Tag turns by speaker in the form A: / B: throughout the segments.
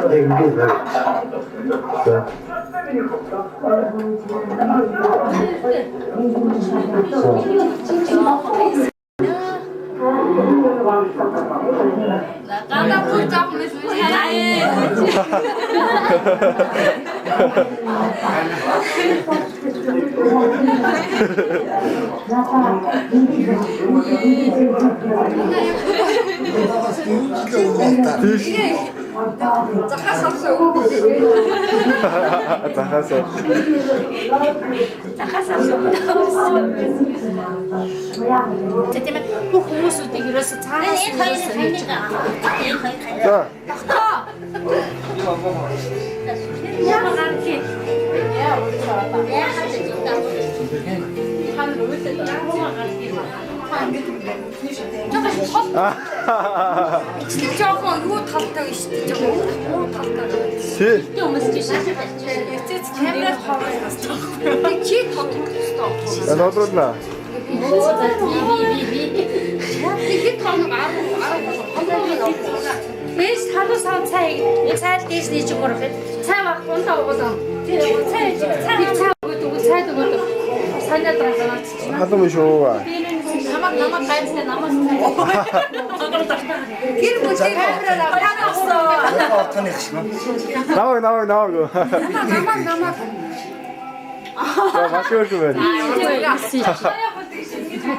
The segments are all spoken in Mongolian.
A: Яг ингэж барь. За.
B: Гадаа бүр жоох мэс хараа.
A: Тийш.
B: Захаас авсан үг.
A: Захаас.
B: Захаас авсан.
C: За тийм ээ бүх хүмүүсүүдийг ерөөсө цаанаас
B: Энэ хоёр хайныг энэ хоёр хайныг.
A: За.
C: Яагаад гэх
B: Яагаад ч юм даа.
D: Ичлэг жоохон юу талтай гэж шүү дээ. Жоохон уу талтай.
A: Тий.
B: Хүмүүс чи шашаа барьж.
D: Эцэц камераар ховоо хэвчээ. Би чи тодруулах хэрэгтэй.
A: За тодруулна.
B: Би би би би.
D: Хэд хоног 10 10 хоног явуулаа.
C: Бэж халуун сав цай цай л дээш нээж өгөх юм. Цай баг ундаа угуулсан. Тэр цай цай цай өгөөд өгөө цай өгөөд санаад байгаа наач чинь.
A: Халуун биш үү?
C: Би нэг намайг намайг гайвстай намайг цай.
D: Тэр бүлээ камераар авсан.
E: Отгоных шиг.
A: Намайг намайг намайг.
D: Намайг намайг
A: За маш их байна.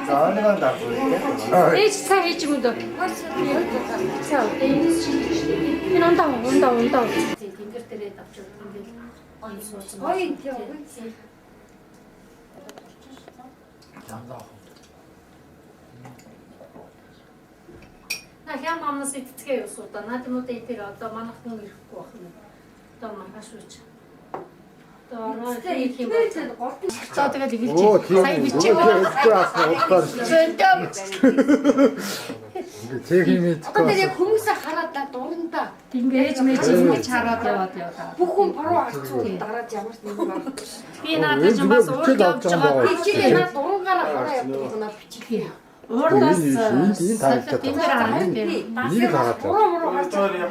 E: За өнөөгөө дагуу.
C: Ээж цай хийж юм дөө. Цай ээж. Энэ ундаа ундаа ундаа. Тэнгэр дээрээ давч ингээл гоё суусан.
D: Гоё юм тийм.
C: На хям амнаас идцгээ юусуу да. Наад юм уу тэр одоо манайх хүн ирэхгүй байх юм. Одоо маргааш үуч. Одоо ороо их юм. За тэгэл эхэлж.
A: Оо тийм.
C: Сая бичээ.
A: Хэлэхгүй асна удаар.
C: Зөндөө.
A: Ингээ тех юм
D: Одоо тэр яг хүмүүсээ хараад да дурандаа.
C: Ингээ ээж мэж ингэж хараад яваад яваад.
D: Бүх хүн буруу харцуу дараад ямар ч нэг байхгүй.
C: Би надад ч бас урд явж байгаа.
D: Би чи наа дурангаараа хараа явдаг юм аа бичиг.
C: Урдаас
A: Энэ энэ таагдаад
C: тэнгэр хараад байна.
A: Энийг хараад байна.
D: Буруу муруу харж байгаа.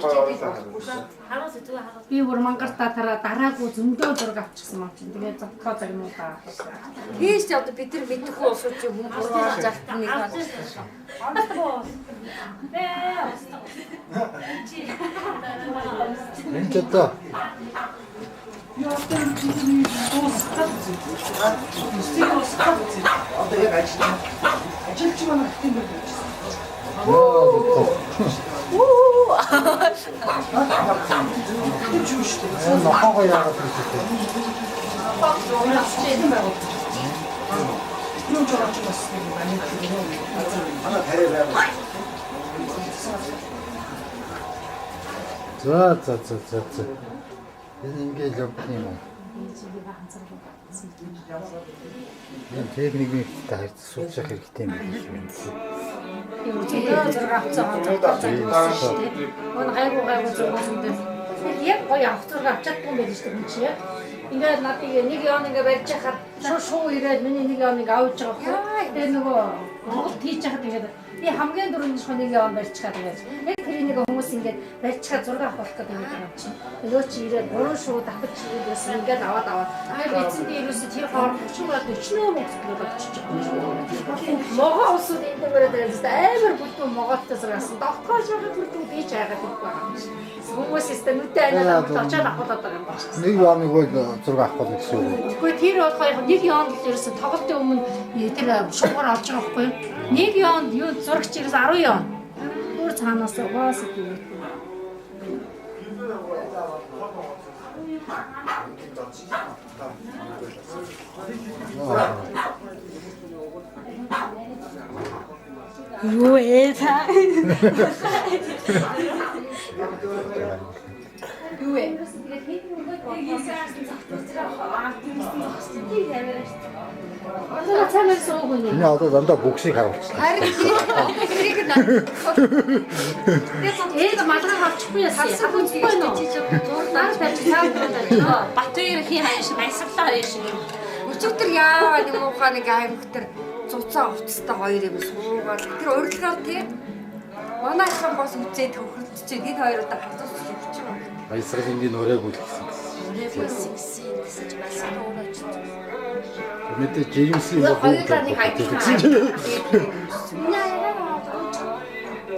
B: Хараас зүг хараас.
C: Би бүр мангарта тараа дараагүй зөндөө зураг авчихсан юм чинь. Тэгээд зогтгоо загнуудаа.
D: Тийш ч одоо бид нар мэдэхгүй улсууд чи хүн буруу харж ахт нэг байна.
A: Энэ ч одоо
E: Одоо яг ажиллана. Ажилч манай хэтэн байх гэж. Хэтэн ч юу шүү дээ.
A: нохоогоо яагаад гэж вэ?
E: Юу ч орж бас нэг манай манай тариа байгаа.
A: За за за за за. Энэ ингээд явах юм уу? Энэ техник мэгтэй харьц сууж явах хэрэгтэй юм байна шүү.
C: Би бүр зөндөө зураг авчихсан зогтгоо загнуулсан шүү дээ. Мөн гайгүй гайгүй зураг зөндөө. Яг гоё авах зураг авчаадгүй юм байл шүү дээ хүн чинь яг. Ингээд надыг нэг яон ингээ барьж яхад шуу шуу ирээд миний нэг яон ингээ авч байгаа байхгүй. Тэгээ нөгөө Монголд хийж яхад ингээд би хамгийн дөрөв нэг нэг яон барьж чаад ингээд яг тэр нэг хүмүүс ингээд барьж чаад зураг авах болох гэдэг юм чинь. Нөгөө чи ирээд гурван шуу давхаж ирээд байсан ингээд аваад аваад. Тэгээд эцэндээ ерөөсө тэр хооронд 30 ба 40 мөнгө очиж байгаа юм. Могоо усууд энэ дээрээ дээрээс амар бүлтэн могооттой зураг авсан. Довтгоо шахаад бүлтэн би ч хайгаад ирэхгүй байгаа юм чи. Хүмүүс өстө нүдэ анаад очоод авахулаад байгаа юм байна.
A: Нэг яон нөгөө зураг авах болно гэсэн үг.
C: Тэгэхгүй тэр болохоор яг нэг яонд л ерөөсө тоглолтын өмнө тэр шугаар олж байгаа байхгүй юу? Нэг яонд юу зурагч ерөөсө 10 яон. Өөр цаанаас угаас гэдэг.
B: Юу ээ та?
D: Юу вэ?
C: Одоо цаанаас ууг нь.
A: Энэ одоо дандаа бүксийг харуулчихлаа.
D: Харин тэрийг нь
C: Ээж малгай авчихгүй яасан. Хавцгүй нөө. Зурнаар барьж цаана байна.
B: Батбаяр хин хаяа шиг баясгалаа хаяа шиг.
D: Өчигдөр яаваа нэг муухай нэг аймагтар цуцаа хувцастай хоёр юм суугаад тэр урилгаар тий. Манайхан бас үзээд хөхрөлдөж энэ хоёр удаа хатус өгч байгаа.
A: Баясгалангийн нурайг үлгсэн гэсэн.
B: Өрөөгөөсөн гэсэн гэсэн чи баясгалан өөрөө очиж.
A: Мэдээ Джеймсийн
D: Хоёулаа нэг адилхан.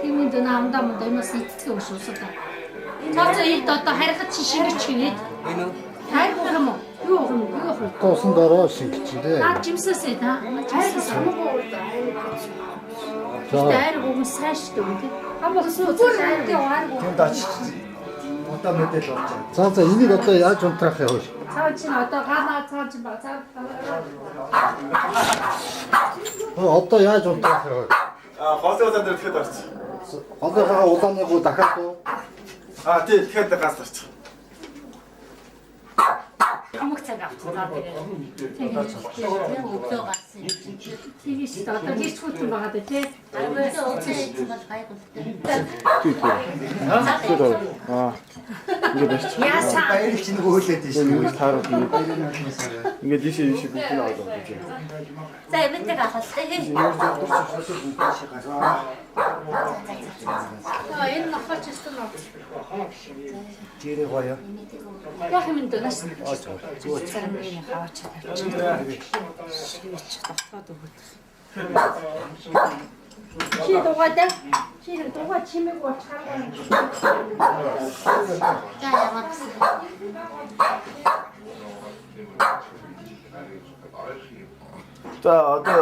C: Тийм үү намдаа мандаа юмас иддэг ус усудаа. Цаацаа илд одоо харихад чи шингэж гинэд.
E: Энэ үү?
C: Харих юм уу? Юу юм? Юу юм?
A: Туусан дороо шингэж дээ.
C: Наад жимсээсээ да. Жимсээс
A: За
C: хайр гүн сайн шүү дээ тий. Хам болсон үзэл хайр гүн.
F: Тэнд очиж удаа мэдээлэл болж байгаа.
A: за за энийг одоо яаж унтраах вэ?
C: Цаа чинь одоо ганаа цаа чинь ба цаа.
A: Одоо яаж унтраах вэ?
F: А голын улаан дээр тэгэхэд орчих.
A: Голынхаа улааныг уу дахиад уу?
F: А тий тэгэхэд газ орчих.
B: Хамаг цаг авчихсан заа тэгээд. Өглөө гарсан.
C: Тийм шүү дээ. Одоо гэрч хүтэн байгаа дээ тий.
B: Өглөө өглөө идсэн бол гайгүй.
C: Яасан?
F: Баярыг чинь хөөлөөд шүү дээ.
G: Таарууд ингээд ингээд ийшээ ийшээ бүгд нь аваад байна гэж.
B: За эмэнтэйг авах л дээ.
C: Аа энэ нохооч өстөн нөө.
F: Тэрэ гоё.
C: Яг юм дэ нас. Зарим нэг аваач тавьчих. Шивэч дотоод өгöd. Чи дугаадаа. Чи нэг дугаа чимээг болчихоор.
B: За яваа гэсэн.
G: За одоо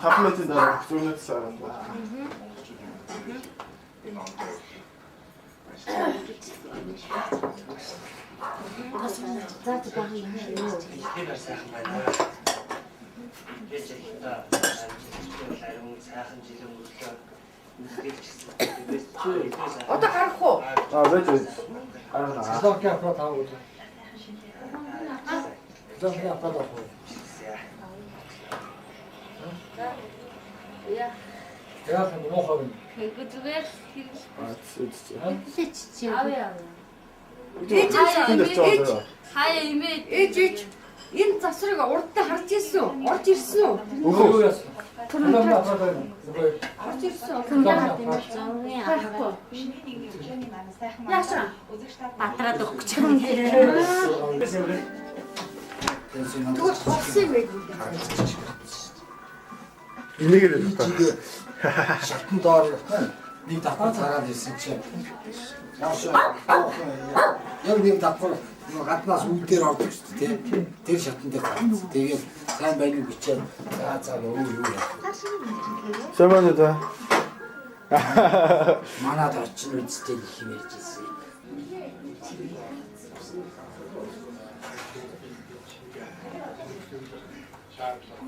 G: 5 минутын дараа зүрхнээс сарна.
B: За зөвхөн юм.
E: Тэр сайхан байна. Гэж ихтэй ариун сайхан жил өнгөрлөө.
D: Одоо гарах уу?
G: Аа байж байж. Гарна.
A: Злоки аппарат авах уу? Злоки аппарат авах уу?
D: Яа.
A: Яах юм муухай юм.
B: Зүгээр
C: Хэлээч чи.
B: авъя.
D: Ээж ээж
B: Хаяа имээ
D: ээж ээж энэ засрыг урдтай харж ирсэн үү? Орж ирсэн үү?
A: Юу яасан? Злоки аппарат
D: Орж ирсэн үү?
B: зовын
C: Байхгүй. Яасан?
B: Батраад өгөх гэж юм.
D: Тэгвэл холсон юм байг.
G: Энийг л та.
A: Шатан доор нэг давхар цараад ирсэн чинь маш яг нэг давхар гаднаас үл дээр ордог шүү дээ тий. Тэр шатан дээр цараад. Тэгээд сайн байна уу гэчээд за за өө юу яа.
G: Сайн байна уу та?
A: Манад очин үсттэй их юм ярьж ирсэн.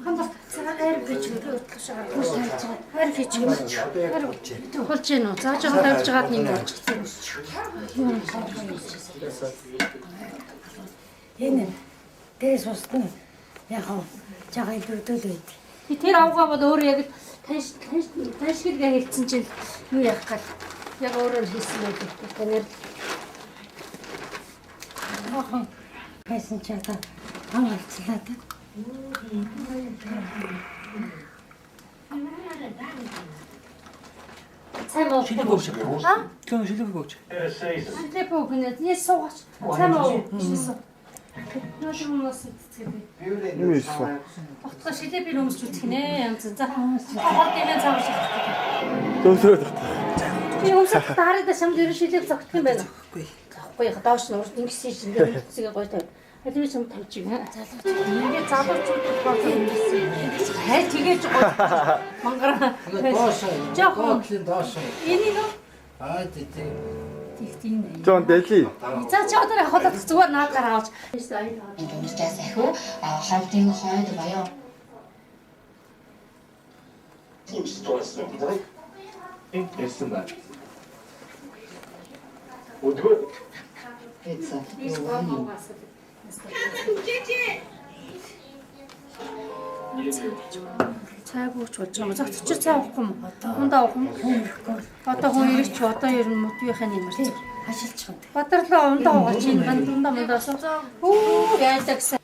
C: Хам бол цагаан хайр гэж би утлах шиг хурц тавьж байгаа. Хайр гэж юм. Хайр хулж гин үү? За жоохон тавьж байгаад нэг болчихсон.
H: Энэ дээс устна. Яг жага илүүдэл байд.
C: Тэр авгаа бол өөр яг таньш таньш таньшгэлгээ хэлсэн чинь юу яах гал яг өөрөөр хийсэн байдаг. Тэгэхээр
H: Жохон байсан ч одоо ан алцлаа да.
C: Сайн уу?
E: Шилэг өгч. Тэр шилэг өгч.
C: Антрепо гэнэ. Нэ суугач. Сайн уу? Шилсэн. Нөө хүмүүс цэцгээд.
G: Юу ийсэн?
C: Тогтхоо шилээ би өмсч үзэх нэ. Янз за. Хол дэмэн цааш шахах.
G: Төвсрөөд тах.
C: Би өмсөх таараа шамд ерөн шилээ зогтох юм байна. Зогхгүй. Зогхгүй. Доош нь урд ингэсэн чинь ингээд цэцгээ гоё тавь. Аль би шам тавьчих. Залууч. Ингээд залуучууд болохоор ингэсэн. Хай тгээж гоё. Мангар.
A: Доош.
C: Жохон.
A: Доошлын доош.
C: Энийг нөө.
A: Аа тий тий.
C: Тэг тийм ээ.
G: Жон дэлий.
C: За чи одоо холоодох зүгээр наадгаар аваач.
I: Дөнгөжтэй сахиу ховдын хойд баян
G: Ирсэн байна. Өдгөө
C: Цайгүйч болж байгаа юм. Зогтчих цай уухгүй юм. Хундаа уух юм. Одоо хүн ирэх чи одоо ер нь модвийнхаа нэмэр.
H: Ажилч юм.
C: Бадарлаа ундаа уугач энэ банд ундаа мундаас. Үу яалаа гэсэн.